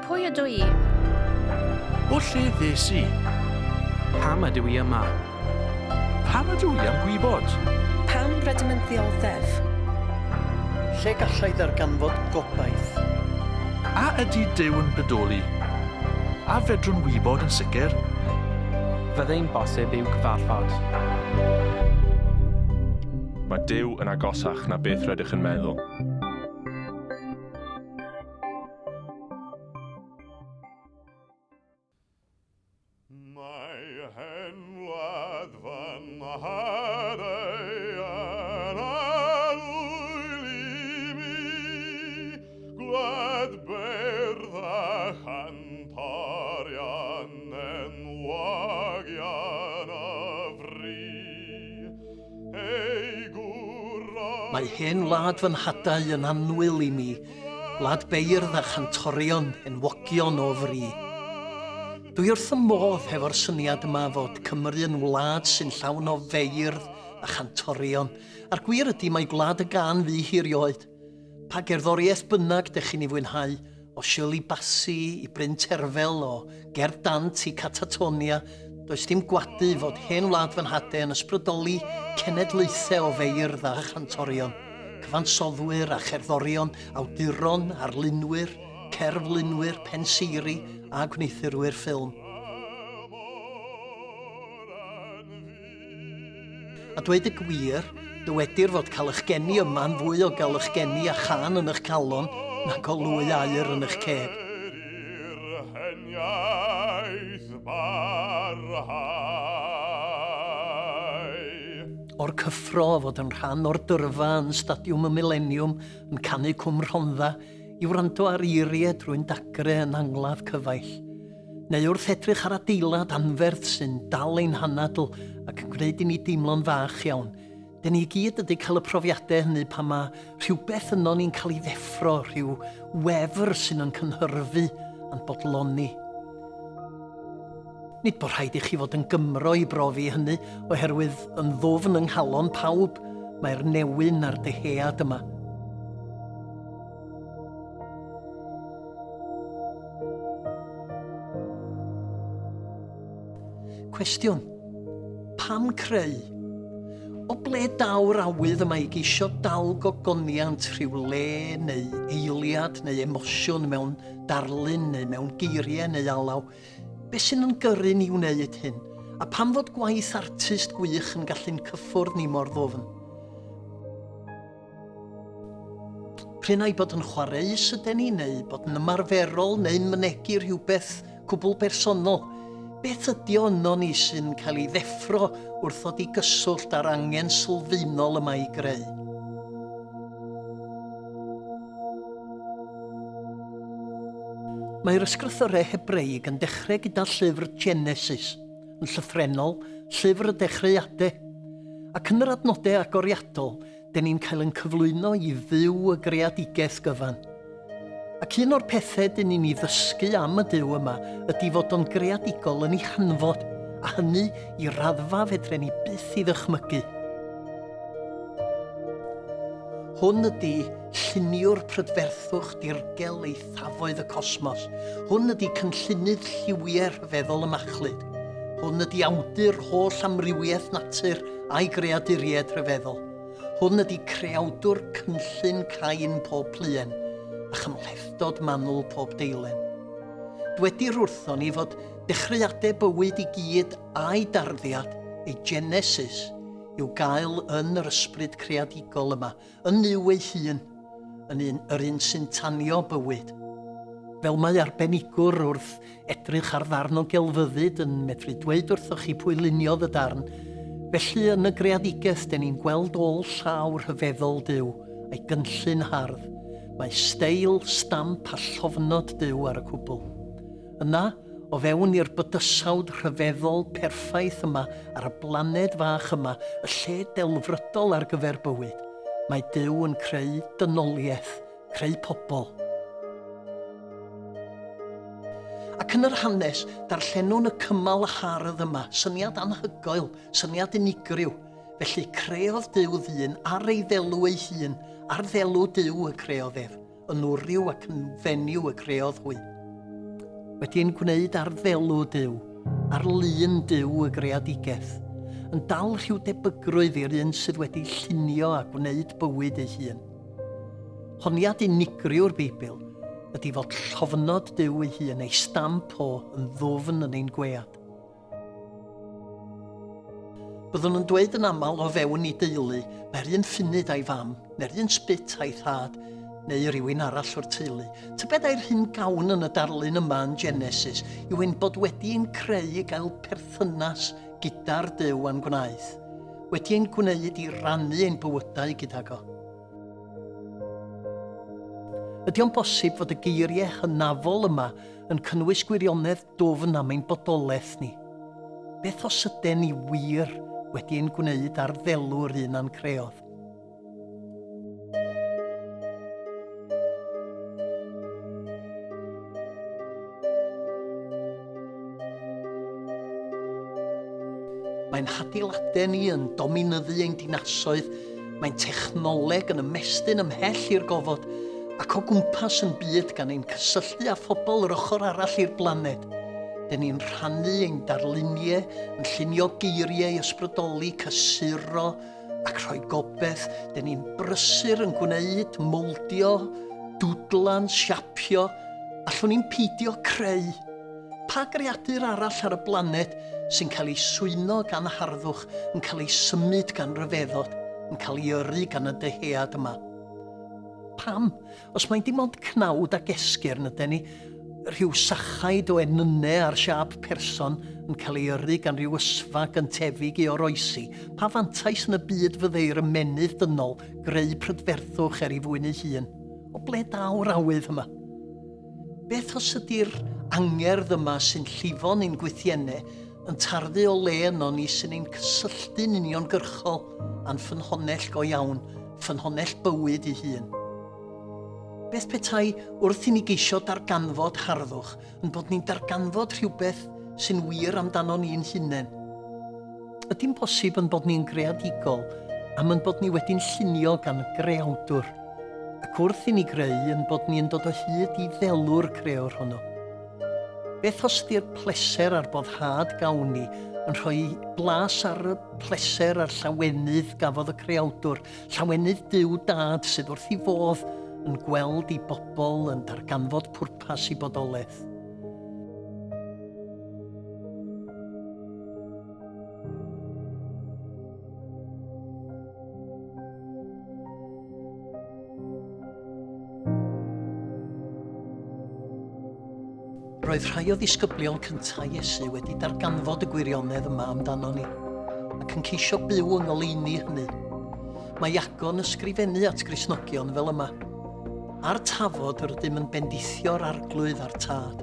Pwy ydw i? O lle ddes i? Pam ydw i yma? Pam ydw i am gwybod? Pam rydym yn ddioddef? Lle gallai ddarganfod gobaith? A ydy Duw yn bodoli? A fedrwn wybod yn sicr? Fyddai'n bosib i'w gyfarfod? Mae Duw yn agosach na beth rydych yn meddwl. Mae hen wlad fy nhadau yn annwyl i mi, gwlad beirdd a chantorion enwogion o fri. Ei gwro Mae hen wlad fy nhadau yn annwyl i mi, gwlad beirdd a chantorion enwogion o fri. Dwi wrth fy modd hefo'r syniad yma fod Cymru yn wlad sy'n llawn o feirdd a chantorion, a'r gwir ydy mai gwlad y gân fu hi rioed. Pa gerddoriaeth bynnag dych chi'n ei fwynhau, o Shirley Bassey i Bryn Terfel, o Gerdd Dant i Catatonia, does dim gwadu fod hen wlad fy nhade yn ysbrydoli cenedlaethau o feirdd a chantorion, cyfansoddwyr a cherddorion, awduron, arlunwyr, cerflunwyr, penseiri a gwneuthurwyr ffilm. A dweud y gwir, dywedir fod cael eich geni yma'n fwy o gael eich geni â chân yn eich calon nag o lwy aur yn eich ceg. O'r cyffro o fod yn rhan o'r dyrfa yn Stadiwm y Mileniwm yn canu Cwm Rhondda i wrando ar eiriau drwy'n dagre yn angladd cyfaill. Neu wrth edrych ar adeilad anferth sy'n dal ein hanadl ac yn gwneud i ni deimlo'n fach iawn. Dyn ni i gyd ydy cael y profiadau hynny pan mae rhywbeth yno ni'n cael ei ddeffro, rhyw wefr sy'n yn cynhyrfu a'n bodloni. Nid bod rhaid i chi fod yn Gymro i brofi hynny, oherwydd yn ddwfn yng nghalon pawb mae'r newyn a'r dyhead yma. Cwestiwn. Pam creu? O ble daw'r awydd yma i geisio dal gogoniant rhyw le neu eiliad neu emosiwn mewn darlun neu mewn geiriau neu alaw? Be sy'n yn gyrru ni wneud hyn? A pam fod gwaith artist gwych yn gallu'n cyffwrdd ni mor ddwfn? P'run ai bod yn chwareus yden ni, neu bod yn ymarferol, neu'n mynegi rhywbeth cwbl bersonol. Beth ydi o yno ni sy'n cael ei ddeffro wrth ddod i gyswllt â'r angen sylfaenol yma i greu? Mae'r ysgrythurau Hebreig yn dechrau gyda llyfr Genesis, yn llythrennol, llyfr y dechreuadau. Ac yn yr adnodau agoriadol, Dyn ni'n cael ein cyflwyno i Dduw y greadigaeth gyfan. Ac un o'r pethau dyn ni'n ei ddysgu am y Duw yma ydy fod o'n greadigol yn ei hanfod, a hynny i raddfa fedren ni byth ei ddychmygu. Hwn ydy lluniwr prydferthwch dirgel eithafoedd y cosmos. Hwn ydy cynllunydd lliwiau rhyfeddol y machlud. Hwn ydy awdur holl amrywiaeth natur a'i greaduriaid rhyfeddol. Hwn ydy creawdwr cynllun cain pob pluen, a chymhlethdod manwl pob deilen. Dwedir wrthon ni fod dechreuadau bywyd i gyd a'i darddiad, ei genesis, i'w gael yn yr ysbryd creadigol yma, Yn Nuw ei hun, yn un, yr un sy'n tanio bywyd. Fel mae arbenigwr wrth edrych ar ddarn o gelfyddyd yn medru dweud wrthoch chi pwy luniodd y darn, felly yn y greadigaeth den ni'n gweld ôl llaw rhyfeddol Duw a'i gynllun hardd. Mae steil, stamp a llofnod Duw ar y cwbl. Yna, o fewn i'r bydysawd rhyfeddol perffaith yma ar y blaned fach yma, y lle delfrydol ar gyfer bywyd, mae Duw yn creu dynoliaeth, creu pobl. Ac yn yr hanes, darllenwn y cymal hardd yma, syniad anhygoel, syniad unigryw. Felly creodd Duw ddyn ar ei ddelw ei hun, ar ddelw Duw y creodd ef. Yn wryw ac yn fenyw y creodd hwy. Wedi ein gwneud ar ddelw Duw, ar lun Duw y greadigaeth, yn dal rhyw debygrwydd i'r un sydd wedi llunio a gwneud bywyd ei hun. Honiad unigryw'r Beibl ydy fod llofnod Duw ei hun, ei stamp o, yn ddwfn yn ein gwead. Byddwn yn dweud yn aml o fewn i deulu, mae'r un ffunud a'i fam, neu'r un sbit a'i thad, neu rywun arall o'r teulu. Tybed ai'r hyn gawn yn y darlun yma yn Genesis yw ein bod wedi ein creu i gael perthynas gyda'r Duw a'n gwnaeth, wedi ein gwneud i rannu ein bywydau gydag o. Ydy o'n bosib fod y geiriau hynafol yma yn cynnwys gwirionedd dwfn am ein bodolaeth ni? Beth os yden ni wir wedi ein gwneud ar ddelw'r un a'n creodd? Mae'n hadeiladau ni yn dominyddu ein dinasoedd, mae'n technoleg yn ymestyn ymhell i'r gofod ac o gwmpas yn byd gan ein cysylltu â phobl yr ochr arall i'r blaned. Dyn ni'n rhannu ein darluniau, yn llunio geiriau i ysbrydoli, cysuro ac rhoi gobeith. Dyn ni'n brysur yn gwneud, mowldio, dwdlan, siapio. Allwn ni'n peidio creu? Pa greadur arall ar y blaned sy'n cael ei swyno gan harddwch, yn cael ei symud gan ryfeddod, yn cael ei yrru gan y dyhead yma? Pam? Os mai dim ond cnawd ac esgyrn yden ni, rhyw sachaid o enynnau ar siâp person yn cael ei yrru gan ryw ysfa gyntefig i oroesi, pa fantais yn y byd fydde i'r ymennydd dynol greu prydferthwch er ei fwyn ei hun? O ble daw'r awydd yma? Beth os ydi'r angerdd yma sy'n llifo ni'n gwythiennau yn tarddu o le yno ni sy'n ein cysylltu'n uniongyrchol â'n ffynhonnell go iawn, ffynhonnell bywyd ei hun? Beth petai wrth i ni geisio darganfod harddwch yn bod ni'n darganfod rhywbeth sy'n wir amdano ni'n hunain? Ydy'n bosib yn bod ni'n greadigol am yn bod ni wedi'n llunio gan greawdwr, ac wrth i ni greu yn bod ni yn dod o hyd i ddelw'r creawr hwnnw? Beth os ydy'r pleser a'r boddhad gawn ni yn rhoi blas ar y pleser a'r llawenydd gafodd y creawdwr, llawenydd Duw Dad sydd wrth ei fodd yn gweld i bobl yn darganfod pwrpas i bodolaeth? Roedd rhai o ddisgyblion cyntaf Iesu wedi darganfod y gwirionedd yma amdano ni, ac yn ceisio byw yng ngoleuni hynny. Mae Iago'n ysgrifennu at Gristnogion fel yma. Ar tafod yr ydym yn bendithio'r Arglwydd a'r Tad.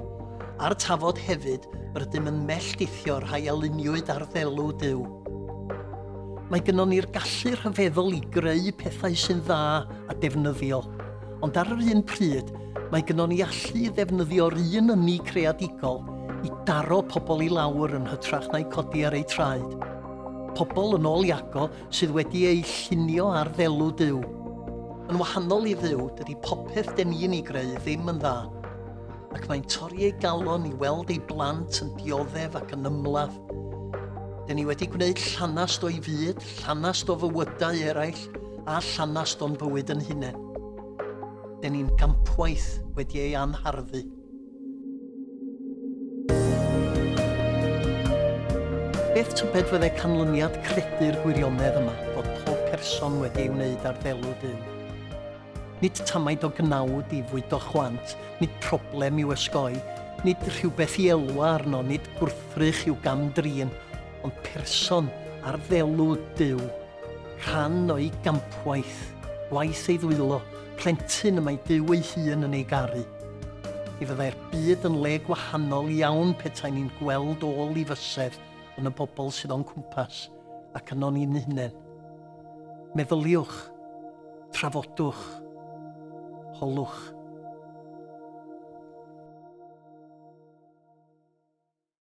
Ar tafod hefyd yr ydym yn melldithio'r rhai a luniwyd ar ddelw Duw. Mae gynnon ni'r gallu rhyfeddol i greu pethau sy'n dda a defnyddiol, ond ar yr un pryd, mae gynnon ni allu i ddefnyddio'r un ynni creadigol i daro pobl i lawr yn hytrach na'u codi ar eu traed. Pobl, yn ôl Iago, sydd wedi eu llunio ar ddelw Duw. Yn wahanol i Dduw, dydy popeth den ni'n ei greu ddim yn dda. Ac mae'n torri ei galon i weld ei blant yn dioddef ac yn ymladd. Dyn ni wedi gwneud llanast o'i fyd, llanast o fywydau eraill, a llanast o'n bywyd yn hunain. Dyn ni'n gampwaith wedi ei anharddu. Beth tybed fydde canlyniad credu'r gwirionedd yma, fod pob person wedi ei wneud ar ddelw Duw? Nid tamaid o gnawd i fwydo chwant, nid problem i'w osgoi, nid rhywbeth i elwa arno, nid gwrthrych i'w gam-drin, ond person ar ddelw Duw, rhan o'i gampwaith, gwaith ei ddwylo, plentyn y mae Duw ei hun yn ei garu. Mi fyddai'r byd yn le gwahanol iawn petai ni'n gweld ôl i fysedd yn y bobl sydd o'n cwmpas ac ynon ni'n hunain. Meddyliwch. Trafodwch. Holwch.